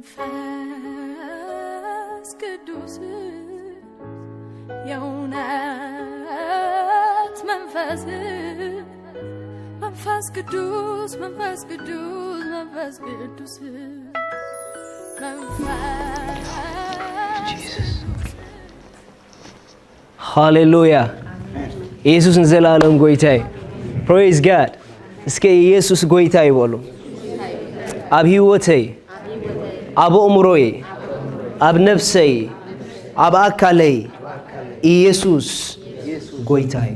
መንፈስ ቅዱስ፣ የእውነት መንፈስ፣ መንፈስ ቅዱስ፣ መንፈስ ቅዱስ፣ መንፈስ ቅዱስ፣ መንፈስ ቅዱስ። ሃሌሉያ። ኢየሱስ ንዘላለም ጎይታ እዩ። Praise God። እስከ ኢየሱስ ጎይታ ይበሉ። ኣብ ህይወተይ፣ ኣብ ኣእምሮይ፣ ኣብ ነፍሰይ፣ ኣብ ኣካለይ ኢየሱስ ጎይታ እዩ።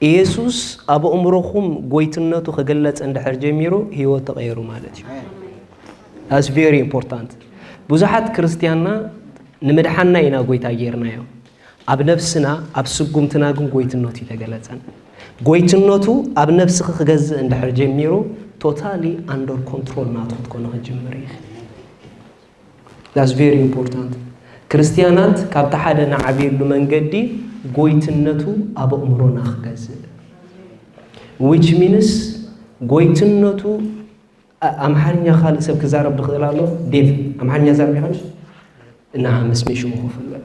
ኢየሱስ ኣብ ኣእምሮኹም ጎይትነቱ ክግለጽ እንድሕር ጀሚሩ፣ ህይወት ተቐይሩ ማለት እዩ። That's very important። ብዙሓት ክርስትያንና ንምድሓንና ኢና ጎይታ ጌርናዮ። ኣብ ነፍስና፣ ኣብ ስጉምትና ግን ጎይትነቱ ይተገለጸን። ጎይትነቱ ኣብ ነፍስኺ ክገዝእ እንድሕር ጀሚሩ፣ totally under control ናቱ ክትኮኒ ክትጅምሪ ኢኺ። That's very important። ክርስትያናት ካብቲ ሓደ ንዓብየሉ መንገዲ ጎይትነቱ ኣብ ኣእምሮና ክገዝእ። Which means ጎይትነቱ፣ ኣ-፣ ኣምሓርኛ ካልእ ሰብ ክዛረብ ዝኽእል ኣሎ? ዴቭ፣ ኣምሓርኛ ዛረብ ይኸንሽ? እና ምስ ሚሹ ኮፍ በል።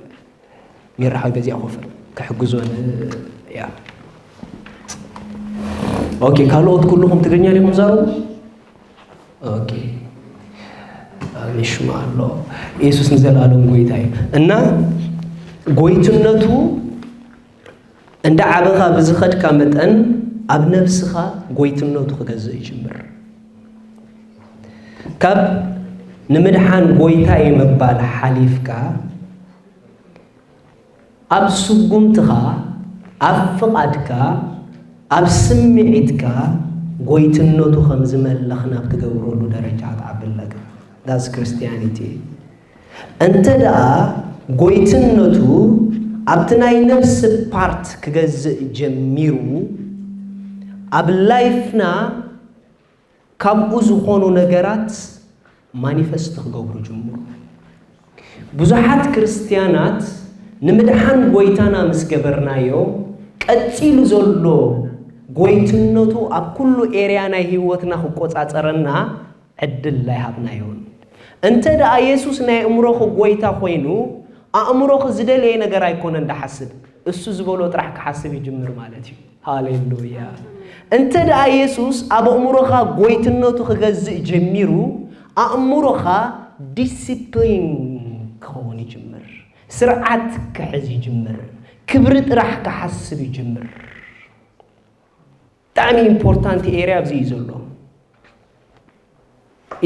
ሚራ ሓው በዚኣ ኮፍ በል። ክሕግዞ ን-፣ ያ። ኦኬ፣ ካልኦት ኩልኹም ትግርኛ ዲኹም ዛረቡ? ኦኬ። ሚሽማ ኣሎ። ኢየሱስ ንዘለኣለም ጎይታ እዩ። እና ጎይትነቱ እንዳ ዓበኻ ብዝኸድካ መጠን ኣብ ነብስኻ ጎይትነቱ ክገዝእ ይጅምር። ካብ ንምድሓን ጎይታ እዩ ምባል ሓሊፍካ ኣብ ስጉምትኻ፣ ኣብ ፍቓድካ፣ ኣብ ስምዒትካ ጎይትነቱ ከም ዝመልኽ ናብ ትገብረሉ ደረጃ ክትዓቢ ኣለካ። That's Christianity። እንተ ደኣ ጎይትነቱ ኣብቲ ናይ ነፍሲ ፓርት ክገዝእ ጀሚሩ፣ ኣብ ላይፍና ካብኡ ዝኾኑ ነገራት ማኒፈስት ክገብሩ ጅምሩ። ብዙሓት ክርስትያናት ንምድሓን ጎይታና ምስ ገበርናዮ፣ ቀጺሉ ዘሎ ጎይትነቱ ኣብ ኩሉ ኤርያ ናይ ህይወትና ክቆጻጸረና ዕድል ኣይሃብናዮን። እንተ ደኣ የሱስ ናይ ኣእምሮኺ ጎይታ ኮይኑ፣ ኣእምሮኺ ዝደለየ ነገር ኣይኮነን ድሓስብ፣ እሱ ዝበሎ ጥራሕ ክሓስብ ይጅምር ማለት እዩ። ሃሌሉያ። እንተ ደኣ የሱስ ኣብ ኣእምሮኻ ጎይትነቱ ክገዝእ ጀሚሩ፣ ኣእምሮኻ ዲሲፕሊን ክኸውን ይጅምር፣ ስርዓት ክሕዝ ይጅምር፣ ክብሪ ጥራሕ ክሓስብ ይጅምር። ብጣዕሚ ኢምፖርታንት ኤርያ ኣብዚ እዩ ዘሎ።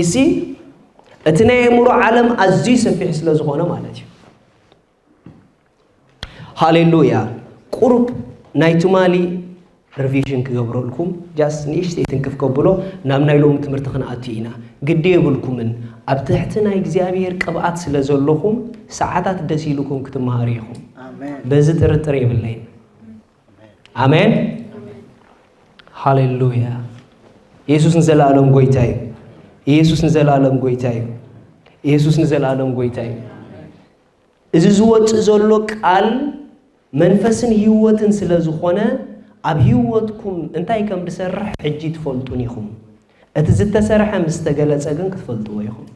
እሲ እቲ ናይ ኣእምሮ ዓለም ኣዝዩ ሰፊሕ ስለ ዝኾነ ማለት እዩ። ሃሌሉያ። ቁሩብ ናይ ትማሊ ሪቪዥን ክገብረልኩም፣ ጃስት ንእሽተይ ትንክፍ ከብሎ ናብ ናይ ሎሚ ትምህርቲ ክንኣቱ ኢና። ግዲ የብልኩምን፣ ኣብ ትሕቲ ናይ እግዚኣብሔር ቅብኣት ስለ ዘለኹም ሰዓታት ደስ ኢልኩም ክትመሃሩ ኢኹም። ኣሜን። በዚ ጥርጥር የብለይን። ኣሜን። ሃሌሉያ። ኢየሱስ ንዘለኣለም ጎይታ እዩ። ኢየሱስ ንዘለኣለም ጎይታ እዩ። ኢየሱስ ንዘለኣለም ጎይታ እዩ። እዚ ዝወጽእ ዘሎ ቃል መንፈስን ህይወትን ስለ ዝኾነ፣ ኣብ ህይወትኩም እንታይ ከም ዝሰርሕ ሕጂ ትፈልጡን ኢኹም። እቲ ዝተሰርሐ ምስ ተገለጸ ግን ክትፈልጥዎ ኢኹም።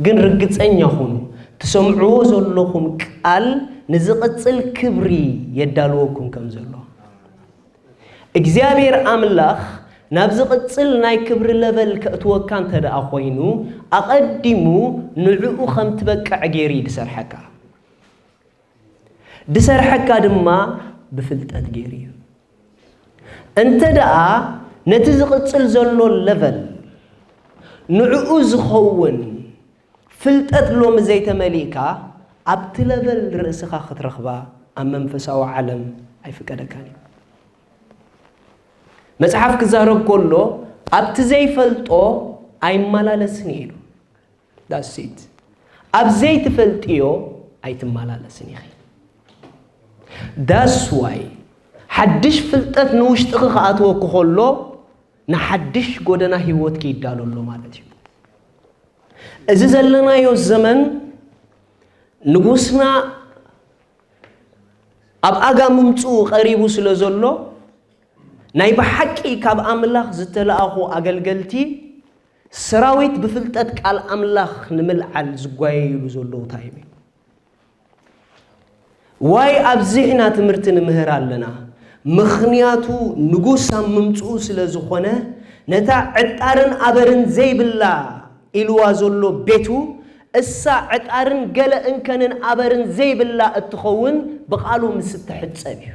ግን ርግጸኛ ኹኑ፣ ትሰምዕዎ ዘለኹም ቃል ንዝቕጽል ክብሪ የዳልወኩም ከም ዘሎ። እግዚኣብሔር ኣምላኽ ናብ ዝቕጽል ናይ ክብሪ ለቨል ከእትወካ እንተ ደኣ ኾይኑ፣ ኣቐዲሙ ንዕኡ ከም ትበቅዕ ገይሩ እዩ ዝሰርሐካ። ዝሰርሐካ ድማ ብፍልጠት ገይሩ እዩ። እንተ ደኣ ነቲ ዝቕጽል ዘሎ ለቨል ንዕኡ ዝኸውን ፍልጠት ሎሚ ዘይተመሊእካ፣ ኣብቲ ለቨል ርእስኻ ክትረኽባ ኣብ መንፈሳዊ ዓለም ኣይፍቀደካን እዩ። መጽሓፍ ክዛረብ ከሎ፣ ኣብቲ ዘይፈልጦ ኣይመላለስን እየ ኢሉ። That's it። ኣብ ዘይትፈልጥዮ ኣይትመላለስን ኢኺ። That's why ሓድሽ ፍልጠት ንውሽጥኺ ክኣትወኪ ከሎ፣ ንሓድሽ ጎደና ህይወትኪ ይዳሎ ኣሎ ማለት እዩ። እዚ ዘለናዮ ዘመን ንጉስና ኣብ ኣጋ ምምጽኡ ቀሪቡ ስለ ዘሎ፣ ናይ ብሓቂ ካብ ኣምላኽ ዝተለኣኹ ኣገልገልቲ ሰራዊት ብፍልጠት ቃል ኣምላኽ ንምልዓል ዝጓየዩሉ ዘለዉ ታይም እዩ። ዋይ ኣብዚሕና ትምህርቲ ንምህር ኣለና? ምኽንያቱ ንጉስ ኣብ ምምጽኡ ስለ ዝኾነ፣ ነታ ዕጣርን ኣበርን ዘይብላ ኢልዋ ዘሎ ቤቱ፣ እሳ ዕጣርን ገለ እንከንን ኣበርን ዘይብላ እትኸውን ብቓሉ ምስ እትሕጸብ እዩ።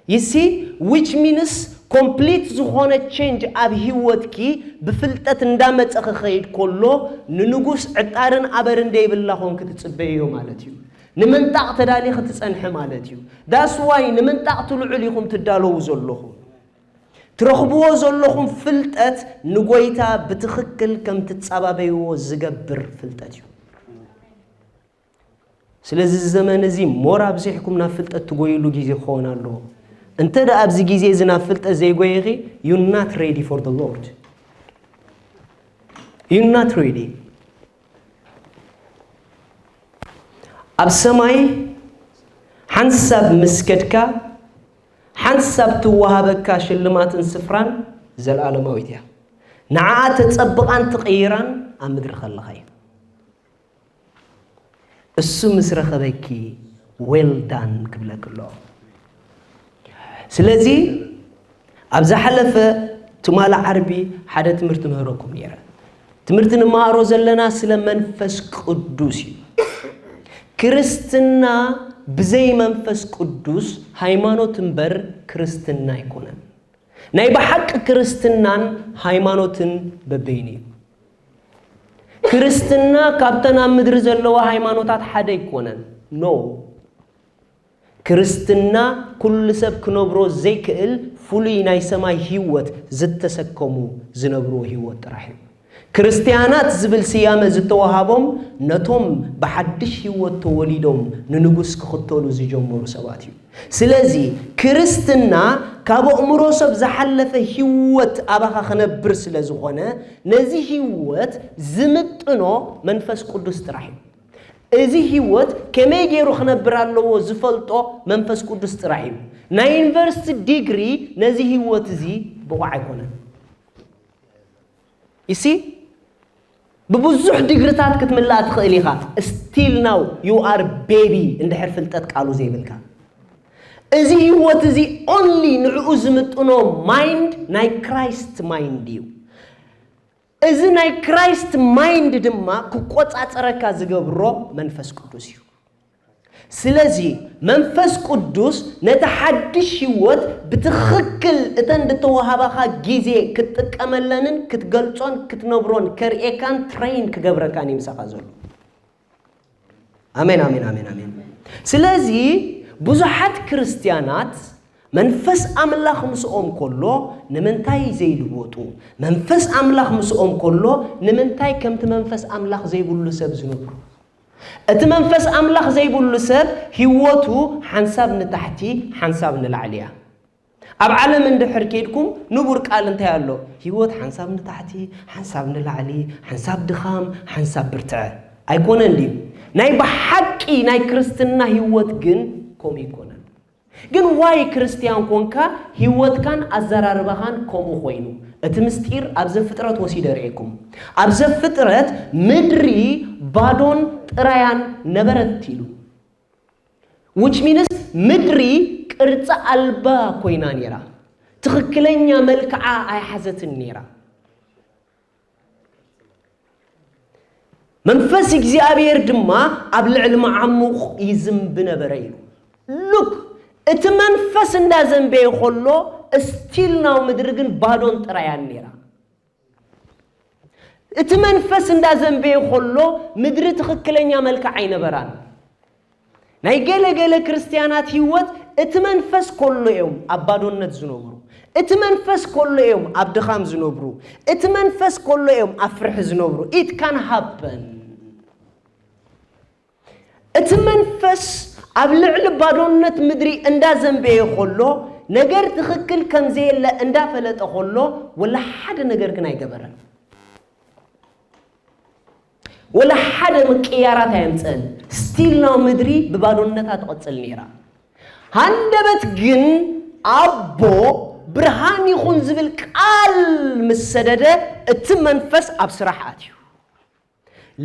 You see, which means complete ዝኾነ change ኣብ ህይወትኪ ብፍልጠት እንዳመጸ ክኸይድ ከሎ፣ ንንጉስ ዕጣርን ኣበርን ደይብላ ኮንክ ትጽበዮ ማለት እዩ። ንምንጣቕ ተዳሊኺ ትጸንሒ ማለት እዩ። That's why ንምንጣቕ ትልዑል ኢኹም ትዳለዉ ዘለኹም። ትረኽብዎ ዘለኹም ፍልጠት ንጎይታ ብትኽክል ከም ትጻባበይዎ ዝገብር ፍልጠት እዩ። ስለዚ እዚ ዘመን እዚ ሞር ኣብዚሕኩም ናብ ፍልጠት ትጎይሉ ግዜ ክኸውን ኣለዎ። እንተ ደኣ ኣብዚ ግዜ እዚ ናብ ፍልጠት ዘይጎየኺ፣ you not ready for the Lord. You not ready. ኣብ ሰማይ ሓንሳብ ምስ ከድካ፣ ሓንሳብ ትወሃበካ ሽልማትን ስፍራን ዘለኣለማዊት እያ። ንዓኣ ተጸብቓን ትቕይራን ኣብ ምድሪ ከለኻ እዩ። እሱ ምስ ረኸበኪ well done ክብለኪ ኣሎ። ስለዚ ኣብ ዝሓለፈ ትማሊ ዓርቢ ሓደ ትምህርቲ ምህረኩም ነይረ። ትምህርቲ ንመሃሮ ዘለና ስለ መንፈስ ቅዱስ እዩ። ክርስትና ብዘይ መንፈስ ቅዱስ ሃይማኖት እምበር ክርስትና ኣይኮነን። ናይ ብሓቂ ክርስትናን ሃይማኖትን በበይኑ እዩ። ክርስትና ካብተን ኣብ ምድሪ ዘለዋ ሃይማኖታት ሓደ ኣይኮነን። No። ክርስትና ኩሉ ሰብ ክነብሮ ዘይክእል ፍሉይ ናይ ሰማይ ህይወት ዝተሰከሙ ዝነብርዎ ህይወት ጥራሕ እዩ። ክርስትያናት ዝብል ስያመ ዝተወሃቦም ነቶም ብሓድሽ ህይወት ተወሊዶም ንንጉስ ክኽተሉ ዝጀመሩ ሰባት እዩ። ስለዚ ክርስትና ካብ ኣእምሮ ሰብ ዝሓለፈ ህይወት ኣባኻ ክነብር ስለ ዝኾነ፣ ነዚ ህይወት ዝምጥኖ መንፈስ ቅዱስ ጥራሕ እዩ። እዚ ህይወት ከመይ ገይሩ ክነብር ኣለዎ ዝፈልጦ መንፈስ ቅዱስ ጥራሕ እዩ። ናይ ዩኒቨርሲቲ ዲግሪ ነዚ ህይወት እዚ ብቑዕ ኣይኮነን። You see? ብብዙሕ ዲግሪታት ክትምላእ ትኽእል ኢኻ። Still now you are baby እንድሕር ፍልጠት ቃሉ ዘይብልካ። እዚ ህይወት እዚ only ንዕኡ ዝምጥኖ ማይንድ ናይ ክራይስት ማይንድ እዩ። እዚ ናይ ክራይስት ማይንድ ድማ ክቆጻጸረካ ዝገብሮ መንፈስ ቅዱስ እዩ። ስለዚ መንፈስ ቅዱስ ነቲ ሓድሽ ህይወት ብትኽክል እተን ዝተወሃባኻ ግዜ ክትጥቀመለንን ክትገልጾን ክትነብሮን ከርእየካን ትሬን ክገብረካን እዩ ምሳኻ ዘሎ። ኣሜን፣ ኣሜን፣ ኣሜን፣ ኣሜን። ስለዚ ብዙሓት ክርስትያናት መንፈስ ኣምላኽ ምስኦም ከሎ ንምንታይ ዘይልወጡ? መንፈስ ኣምላኽ ምስኦም ከሎ ንምንታይ ከምቲ መንፈስ ኣምላኽ ዘይብሉ ሰብ ዝነብሩ? እቲ መንፈስ ኣምላኽ ዘይብሉ ሰብ ህይወቱ ሓንሳብ ንታሕቲ ሓንሳብ ንላዕሊ እያ። ኣብ ዓለም እንድሕር ከይድኩም ንቡር ቃል እንታይ ኣሎ? ህይወት ሓንሳብ ንታሕቲ ሓንሳብ ንላዕሊ፣ ሓንሳብ ድኻም ሓንሳብ ብርትዐ። ኣይኮነን ድዩ? ናይ ብሓቂ ናይ ክርስትና ህይወት ግን ከምኡ ኣይኮነን። ግን ዋይ ክርስትያን ኮንካ ህይወትካን ኣዘራርባኻን ከምኡ ኮይኑ? እቲ ምስጢር ኣብ ዘፍጥረት ወሲደ ርእየኩም። ኣብ ዘፍጥረት ምድሪ ባዶን ጥራያን ነበረት ኢሉ። Which means ምድሪ ቅርጺ ኣልባ ኮይና ነይራ። ትኽክለኛ መልክዓ ኣይሓዘትን ነይራ። መንፈስ እግዚኣብሔር ድማ ኣብ ልዕሊ መዓሙቕ ይዝንቢ ነበረ ኢሉ። ሉክ እቲ መንፈስ እንዳዘንበየ ከሎ ስቲል ናው ምድሪ ግን ባዶን ጥራያን ነይራ። እቲ መንፈስ እንዳዘንበየ ከሎ ምድሪ ትኽክለኛ መልክዕ ኣይነበራን። ናይ ገለ ገለ ክርስትያናት ህይወት እቲ መንፈስ ከሎ እዮም ኣብ ባዶነት ዝነብሩ። እቲ መንፈስ ከሎ እዮም ኣብ ድኻም ዝነብሩ። እቲ መንፈስ ከሎ እዮም ኣብ ፍርሒ ዝነብሩ። It can happen። እቲ መንፈስ ኣብ ልዕሊ ባዶነት ምድሪ እንዳዘንበየ ከሎ ነገር ትኽክል ከም ዘየለ እንዳፈለጠ ከሎ ወላ ሓደ ነገር ግን ኣይገበረን። ወላ ሓደ ምቅያራት ኣየምፀን። ስቲል ናው ምድሪ ብባዶነታ ትቐፅል ነይራ። ሃንደበት ግን ኣቦ ብርሃን ይኹን ዝብል ቃል ምስ ሰደደ፣ እቲ መንፈስ ኣብ ስራሕ ኣትዩ።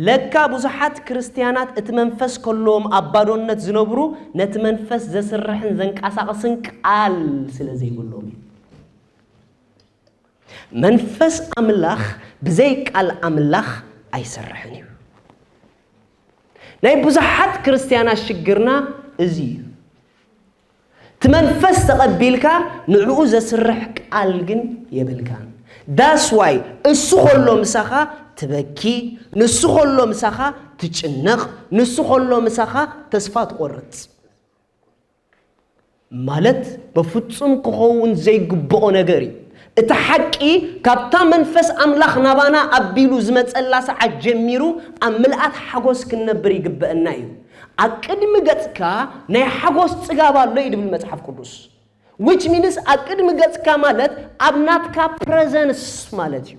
ለካ ብዙሓት ክርስትያናት እቲ መንፈስ ከለዎም ኣብ ባዶነት ዝነብሩ፣ ነቲ መንፈስ ዘስርሕን ዘንቀሳቕስን ቃል ስለ ዘይብሎም እዩ። መንፈስ ኣምላኽ ብዘይ ቃል ኣምላኽ ኣይሰርሕን እዩ። ናይ ብዙሓት ክርስትያናት ሽግርና እዚ እዩ። እቲ መንፈስ ተቐቢልካ ንዕኡ ዘስርሕ ቃል ግን የብልካን። That's why እሱ ከሎ ምሳኻ ትበኪ፣ ንሱ ከሎ ምሳኻ ትጭነቕ፣ ንሱ ከሎ ምሳኻ ተስፋ ትቖርጽ። ማለት በፍጹም ክኸውን ዘይግብኦ ነገር እዩ። እቲ ሓቂ ካብታ መንፈስ ኣምላኽ ናባና ኣቢሉ ዝመጸላ ሰዓት ጀሚሩ ኣብ ምልኣት ሓጎስ ክንነብር ይግበአና እዩ። ኣብ ቅድሚ ገጽካ ናይ ሓጎስ ጽጋብ ኣሎ እዩ ድብል መጽሓፍ ቅዱስ። Which means ኣብ ቅድሚ ገጽካ ማለት ኣብ ናትካ presence ማለት እዩ።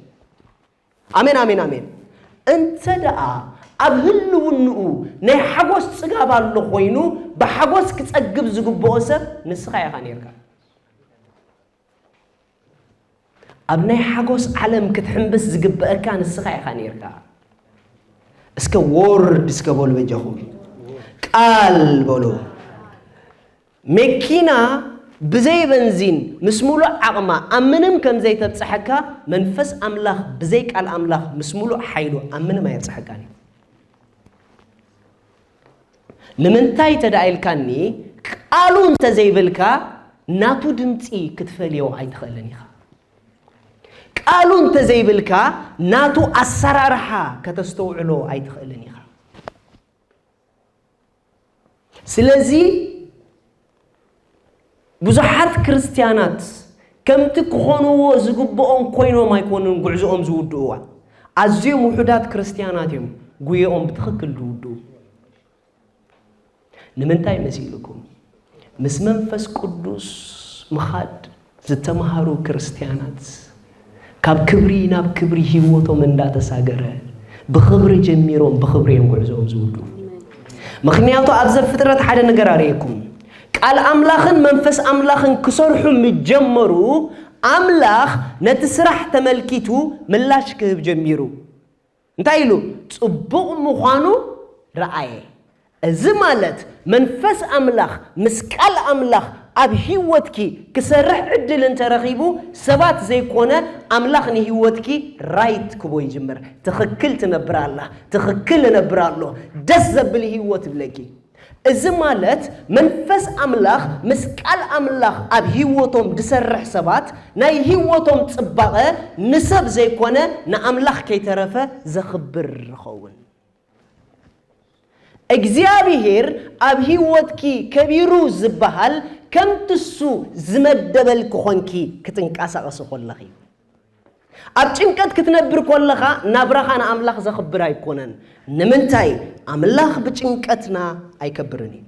ኣሜን፣ ኣሜን፣ ኣሜን። እንተ ደኣ ኣብ ህልውንኡ ናይ ሓጎስ ጽጋብ ኣሎ ኮይኑ፣ ብሓጎስ ክጸግብ ዝግብኦ ሰብ ንስኻ ኢኻ ነይርካ። ኣብ ናይ ሓጎስ ዓለም ክትሕምብስ ዝግብአካ ንስኻ ኢኻ ነይርካ። እስከ ወርድ እስከ በሉ በጃኹም። ቃል በሉ። መኪና ብዘይ በንዚን ምስ ሙሉእ ዓቕማ ኣብ ምንም ከም ዘይተብጽሐካ፣ መንፈስ ኣምላኽ ብዘይ ቃል ኣምላኽ ምስ ሙሉእ ሓይሉ ኣብ ምንም ኣየብጽሐካን እዩ። ንምንታይ እንተ ደኣ ኢልካኒ፣ ቃሉ እንተ ዘይብልካ ናቱ ድምጺ ክትፈልዮ ኣይትኽእልን ኢኻ። ቃሉ እንተ ዘይብልካ ናቱ ኣሰራርሓ ከተስተውዕሎ ኣይትኽእልን ኢኻ። ስለዚ ብዙሓት ክርስትያናት ከምቲ ክኾንዎ ዝግብኦም ኮይኖም ኣይኮኑን ጉዕዞኦም ዝውድእዋ። ኣዝዮም ውሑዳት ክርስትያናት እዮም ጉየኦም ብትኽክል ዝውድኡ። ንምንታይ መሲልኩም? ምስ መንፈስ ቅዱስ ምኻድ ዝተምሃሩ ክርስትያናት ካብ ክብሪ ናብ ክብሪ ህይወቶም እንዳተሳገረ ብኽብሪ ጀሚሮም ብኽብሪ እዮም ጉዕዞኦም ዝውዱ። ምኽንያቱ ኣብ ዘፍጥረት ሓደ ነገር ኣርእየኩም። ቃል ኣምላኽን መንፈስ ኣምላኽን ክሰርሑ ምጀመሩ ኣምላኽ ነቲ ስራሕ ተመልኪቱ ምላሽ ክህብ ጀሚሩ። እንታይ ኢሉ? ጽቡቕ ምዃኑ ረኣየ። እዚ ማለት መንፈስ ኣምላኽ ምስ ቃል ኣምላኽ ኣብ ህይወትኪ ክሰርሕ ዕድል እንተረኺቡ ሰባት ዘይኮነ ኣምላኽ ንህይወትኪ ራይት ክቦ ይጅምር። ትኽክል ትነብር ኣላ፣ ትኽክል እነብር ኣሎ፣ ደስ ዘብል ህይወት ይብለኪ። እዚ ማለት መንፈስ ኣምላኽ ምስ ቃል ኣምላኽ ኣብ ህይወቶም ዝሰርሕ ሰባት ናይ ህይወቶም ጽባቐ ንሰብ ዘይኮነ ንኣምላኽ ከይተረፈ ዘኽብር ይኸውን። እግዚኣብሔር ኣብ ህይወትኪ ከቢሩ ዝበሃል ከምቲ እሱ ዝመደበልኪ ኾንኪ ክትንቀሳቐሲ ኮለኺ። ኣብ ጭንቀት ክትነብር ኮለኻ ናብራኻ ንኣምላኽ ዘኽብር ኣይኮነን። ንምንታይ? ኣምላኽ ብጭንቀትና ኣይከብርን እዩ።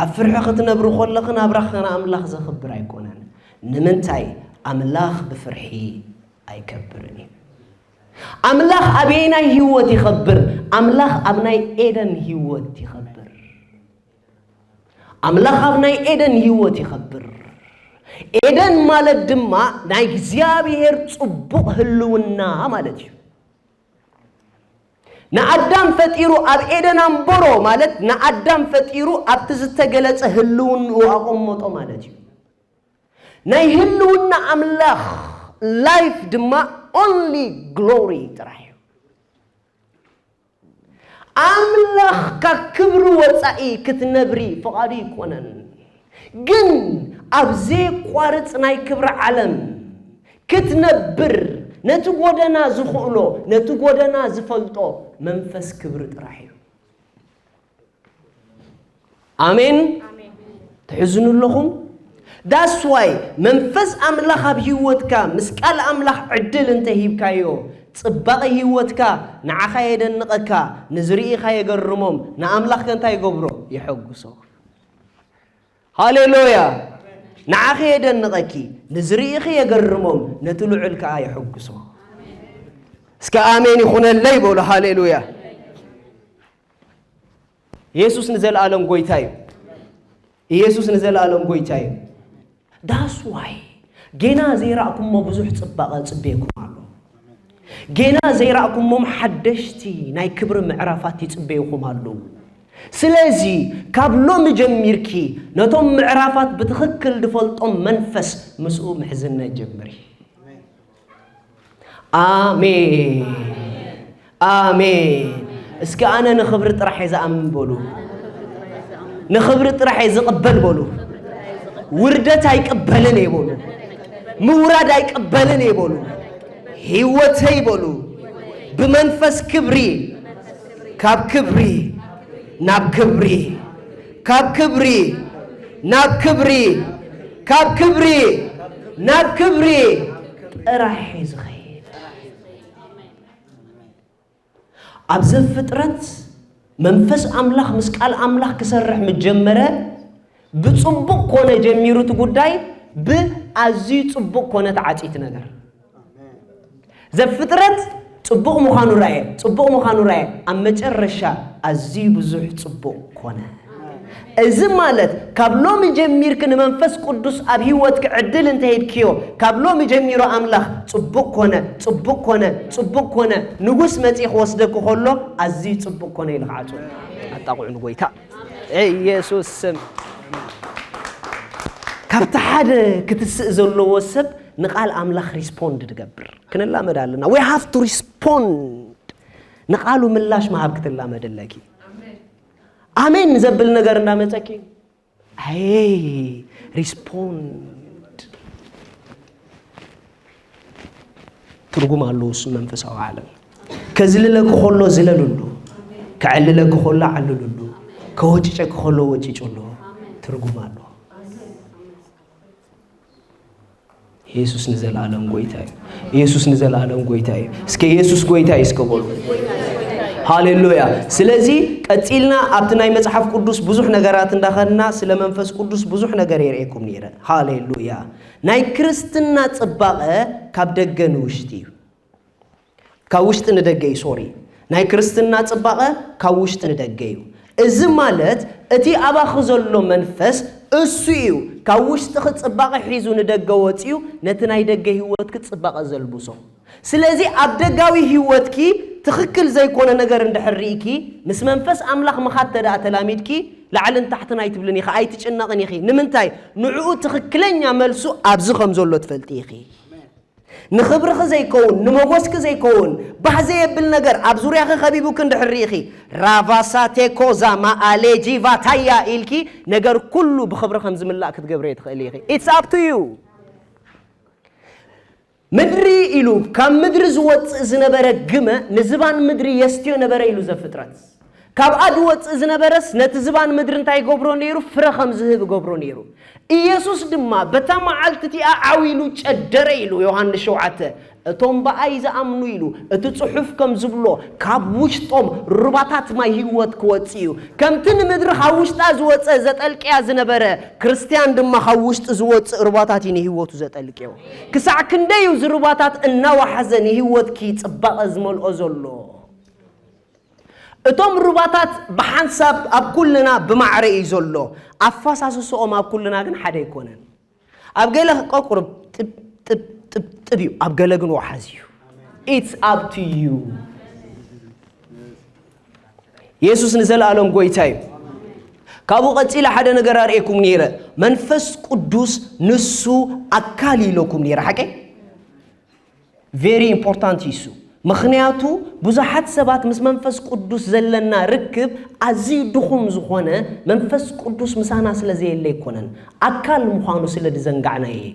ኣብ ፍርሒ ክትነብር ኮለኺ ናብራኻ ንኣምላኽ ዘኽብር ኣይኮነን። ንምንታይ? ኣምላኽ ብፍርሒ ኣይከብርን እዩ። ኣምላኽ ኣበየናይ ህይወት ይኸብር? ኣምላኽ ኣብ ናይ ኤደን ህይወት ይኸብር። ኣምላኽ ኣብ ናይ ኤደን ህይወት ይኸብር። ኤደን ማለት ድማ ናይ እግዚኣብሔር ጽቡቕ ህልውና ማለት እዩ። ንኣዳም ፈጢሩ ኣብ ኤደን ኣንበሮ ማለት ንኣዳም ፈጢሩ ኣብቲ ዝተገለጸ ህልውንኡ ኣቐመጦ ማለት እዩ። ናይ ህልውና ኣምላኽ ላይፍ ድማ only ግሎሪ ጥራሕ እዩ። ኣምላኽ ካብ ክብሪ ወጻኢ ክትነብሪ ፍቓዱ ኣይኮነን። ግን ኣብ ዘየቋርጽ ናይ ክብሪ ዓለም ክትነብር ነቲ ጎደና ዝኽእሎ፣ ነቲ ጎደና ዝፈልጦ መንፈስ ክብሪ ጥራሕ እዩ። ኣሜን። ትሕዝኑ ኣለኹም? That's why መንፈስ ኣምላኽ ኣብ ህይወትካ ምስ ቃል ኣምላኽ ዕድል እንተሂብካዮ ጽባቐ ህይወትካ ንዓኻ የደንቐካ፣ ንዝርእኻ የገርሞም። ንኣምላኽ ከ እንታይ ይገብሮ? የሐጉሶ። ሃሌሉያ። ንዓኺ የደንቐኪ፣ ንዝርእኺ የገርሞም፣ ነቲ ልዑል ከኣ የሐጉሶ። እስከ ኣሜን ይኹነለይ በሉ። ሃሌሉያ። ኢየሱስ ንዘለኣለም ጎይታ እዩ። ኢየሱስ ንዘለኣለም ጎይታ እዩ። That's why ጌና ዘይረኣኩሞ ብዙሕ ጽባቐ ጽበየኩም ኣሎ። ጌና ዘይረኣኩሞም ሓደሽቲ ናይ ክብሪ ምዕራፋት ይጽበዩኹም ኣለዉ። ስለዚ ካብ ሎሚ ጀሚርኪ ነቶም ምዕራፋት ብትኽክል ዝፈልጦም መንፈስ ምስኡ ምሕዝነት ጀምሪ። ኣሜን። ኣሜን። እስኪ ኣነ ንኽብሪ ጥራሕ እየ ዝኣምን በሉ። ንኽብሪ ጥራሕ እየ ዝቕበል በሉ። ውርደት ኣይቅበልን እየ በሉ። ምውራድ ኣይቅበልን እየ በሉ። ህይወተይ በሉ። ብመንፈስ ክብሪ ካብ ክብሪ ናብ ክብሪ ካብ ክብሪ ናብ ክብሪ ካብ ክብሪ ናብ ክብሪ ጥራሕ እዩ ዝኸይድ። ኣብ ዘፍጥረት መንፈስ ኣምላኽ ምስ ቃል ኣምላኽ ክሰርሕ ምስ ጀመረ ብጽቡቕ ኮነ ጀሚሩ እቲ ጉዳይ ብኣዝዩ ጽቡቕ ኮነ ተዓጽዩ እቲ ነገር። ዘፍጥረት ጽቡቕ ምዃኑ ረኣየ፣ ጽቡቕ ምዃኑ ረኣየ። ኣብ መጨረሻ ኣዝዩ ብዙሕ ጽቡቕ ኮነ። እዚ ማለት ካብ ሎሚ ጀሚርኪ ንመንፈስ ቅዱስ ኣብ ህይወትኪ ዕድል እንተሂብክዮ፣ ካብ ሎሚ ጀሚሩ ኣምላኽ ጽቡቕ ኮነ፣ ጽቡቕ ኮነ፣ ጽቡቕ ኮነ፣ ንጉስ መጺኡ ክወስደኪ ከሎ ኣዝዩ ጽቡቕ ኮነ ኢሉ ክዓጽወኪ። ኣጣቕዑ ንጎይታ ኢየሱስ ስም። ካብቲ ሓደ ክትስእ ዘለዎ ሰብ ንቃል ኣምላኽ ሪስፖንድ ትገብር። ክንላመድ ኣለና። We have to respond። ንቃሉ ምላሽ ምሃብ ክትላመድ ኣለኪ። ኣሜን ዘብል ነገር እንዳመጸኪ፣ ኣይ፣ ሪስፖንድ። ትርጉም ኣለዎ እሱ መንፈሳዊ ዓለም። ከዝልለኪ ከሎ ዝለልሉ፣ ከዕልለኪ ከሎ ዓልልሉ፣ ከወጭጨኪ ከሎ ወጭጭሉ። ትርጉም ኣለዎ። ኢየሱስ ንዘለኣለም ጎይታ እዩ። ኢየሱስ ንዘለኣለም ጎይታ እዩ። እስከ ኢየሱስ ጎይታ እዩ እስከ በሉ። ሃሌሉያ። ስለዚ ቀጺልና ኣብቲ ናይ መጽሓፍ ቅዱስ ብዙሕ ነገራት እንዳኸድና ስለ መንፈስ ቅዱስ ብዙሕ ነገር የርእየኩም ነይረ። ሃሌሉያ። ናይ ክርስትና ጽባቐ ካብ ደገ ንውሽጢ እዩ። ካብ ውሽጢ ንደገ እዩ። ሶሪ፣ ናይ ክርስትና ጽባቐ ካብ ውሽጢ ንደገ እዩ። እዚ ማለት እቲ ኣባኺ ዘሎ መንፈስ እሱ እዩ ካብ ውሽጥኺ ጽባቐ ሒዙ ንደገ ወጺኡ ነቲ ናይ ደገ ህይወትኪ ጽባቐ ዘልብሶ። ስለዚ ኣብ ደጋዊ ህይወትኪ ትኽክል ዘይኮነ ነገር እንድሕር ርኢኪ ምስ መንፈስ ኣምላኽ ምኻድ ተደኣ ተላሚድኪ ላዕልን ታሕትን ኣይትብልን ኢኺ፣ ኣይትጭነቕን ኢኺ። ንምንታይ? ንዕኡ ትኽክለኛ መልሱ ኣብዚ ከም ዘሎ ትፈልጢ ኢኺ። ንኽብርኺ ዘይከውን፣ ንመጎስኪ ዘይከውን፣ ባህ ዘየብል ነገር ኣብ ዙርያኺ ከቢቡኪ እንድሕር ርኢኺ፣ ራቫሳቴኮዛ ማኣሌጂቫታያ ኢልኪ ነገር ኩሉ ብኽብሪ ከም ዝምላእ ክትገብርዮ ትኽእሊ ኢኺ። It's up to you። ምድሪ ኢሉ ካብ ምድሪ ዝወጽእ ዝነበረ ግመ ንዝባን ምድሪ የስትዮ ነበረ ኢሉ ዘፍጥረት። ካብኣ ዝወጽእ ዝነበረስ ነቲ ዝባን ምድሪ እንታይ ይገብሮ ነይሩ? ፍረ ከም ዝህብ ይገብሮ ነይሩ። ኢየሱስ ድማ በታ መዓልቲ እቲኣ ዓው ኢሉ ጨደረ ኢሉ ዮሃንስ ሸውዓተ። እቶም ብኣይ ዝኣምኑ ኢሉ እቲ ጽሑፍ ከም ዝብሎ ካብ ውሽጦም ሩባታት ማይ ህይወት ክወጽእ እዩ። ከምቲ ንምድሪ ካብ ውሽጣ ዝወጸ ዘጠልቅያ ዝነበረ ክርስትያን ድማ ካብ ውሽጢ ዝወጽእ ሩባታት እዩ ንህይወቱ ዘጠልቅዮ። ክሳዕ ክንደይ እዩ እዚ ሩባታት እናወሓዘ ንህይወትኪ ጽባቐ ዝመልኦ ዘሎ? እቶም ሩባታት ብሓንሳብ ኣብ ኩልና ብማዕረ እዩ ዘሎ፣ ኣፈሳስስኦም ኣብ ኩልና ግን ሓደ ኣይኮነን። ኣብ ገለ ቆቁርብ ጥብ ጥብ ጥብ ጥብ እዩ፣ ኣብ ገለ ግን ወሓዚ እዩ። It's up to you። የሱስ ንዘለኣለም ጎይታ እዩ። ካብኡ ቀጺለ ሓደ ነገር ኣርእየኩም ነይረ። መንፈስ ቅዱስ ንሱ ኣካል ኢለኩም ነይረ፣ ሓቀይ? Very important እዩ እሱ። ምኽንያቱ ብዙሓት ሰባት ምስ መንፈስ ቅዱስ ዘለና ርክብ ኣዝዩ ድኹም ዝኾነ፣ መንፈስ ቅዱስ ምሳና ስለ ዘየለ ኣይኮነን፣ ኣካል ምዃኑ ስለ ዝዘንጋዕናዮ እዩ።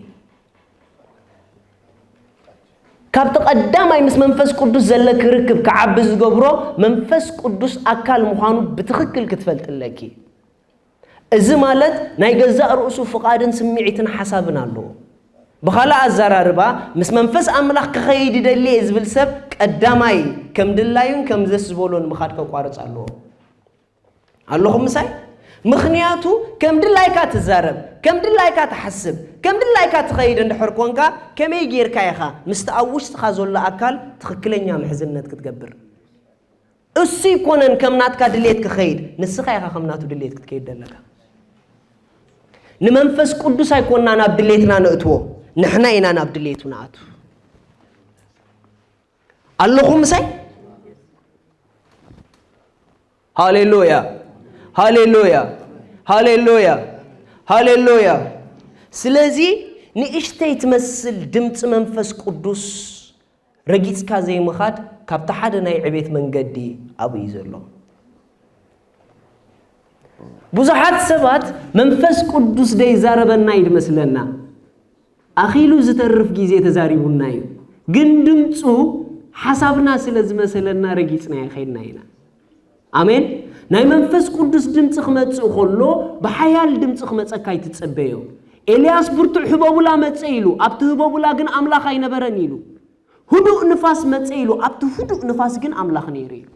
ካብቲ ቀዳማይ ምስ መንፈስ ቅዱስ ዘለኪ ርክብ ክዓቢ ዝገብሮ መንፈስ ቅዱስ ኣካል ምዃኑ ብትኽክል ክትፈልጢ ኣለኪ። እዚ ማለት ናይ ገዛእ ርእሱ ፍቓድን ስምዒትን ሓሳብን ኣለዎ። ብኻልእ ኣዘራርባ፣ ምስ መንፈስ ኣምላኽ ክኸይድ ይደሊ እየ ዝብል ሰብ ቀዳማይ ከም ድላዩን ከም ደስ ዝበሎን ምኻድ ከቋርጽ ኣለዎ። ኣለኹም ምሳይ? ምኽንያቱ ከም ድላይካ ትዛረብ፣ ከም ድላይካ ትሓስብ፣ ከም ድላይካ ትኸይድ እንድሕር ኮንካ፣ ከመይ ጌርካ ኢኻ ምስቲ ኣብ ውሽጥኻ ዘሎ ኣካል ትኽክለኛ ምሕዝነት ክትገብር? እሱ ኣይኮነን ከም ናትካ ድሌት ክኸይድ፣ ንስኻ ኢኻ ከም ናቱ ድሌት ክትከይድ ዘለካ። ንመንፈስ ቅዱስ ኣይኮና ናብ ድሌትና ነእትዎ፣ ንሕና ኢና ናብ ድሌቱ ንኣቱ። ኣለኹም ምሳይ? ሃሌሉያ፣ ሃሌሉያ፣ ሃሌሉያ፣ ሃሌሉያ። ስለዚ ንእሽተይ ትመስል ድምፂ መንፈስ ቅዱስ ረጊፅካ ዘይምኻድ ካብቲ ሓደ ናይ ዕቤት መንገዲ ኣብኡ እዩ ዘሎ። ብዙሓት ሰባት መንፈስ ቅዱስ ደይዛረበና እዩ ዝመስለና። ኣኺሉ ዝተርፍ ግዜ ተዛሪቡና እዩ። ግን ድምፁ ሓሳብና ስለ ዝመሰለና ረጊፅና ይኸድና ኢና። ኣሜን። ናይ መንፈስ ቅዱስ ድምፂ ክመፅእ ከሎ ብሓያል ድምፂ ክመፀካ ኣይትፀበዮ። ኤልያስ ብርቱዕ ህበቡላ መፀ ኢሉ፣ ኣብቲ ህበቡላ ግን ኣምላኽ ኣይነበረን ኢሉ። ህዱእ ንፋስ መፀ ኢሉ፣ ኣብቲ ህዱእ ንፋስ ግን ኣምላኽ ነይሩ ኢሉ።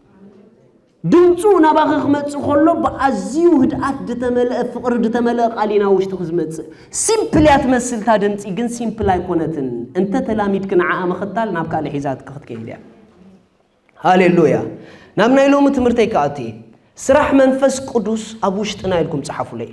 ድምፁ ናባኸ ክመፅእ ከሎ ብኣዝዩ ህድኣት ዝተመልአ፣ ፍቕሪ ዝተመልአ ቃል ኢና ውሽጥኺ ዝመፅእ። ሲምፕል እያ ትመስል እታ ድምፂ፣ ግን ሲምፕል ኣይኮነትን። እንተ ተላሚድኪ ንዓኣ ምኽታል ናብ ካልእ ሒዛትኪ ክትከይድ እያ። ሃሌሉያ። ናብ ናይ ሎሚ ትምህርተይ ክኣቱ እየ። ስራሕ መንፈስ ቅዱስ ኣብ ውሽጥና ኢልኩም ፀሓፉለይ።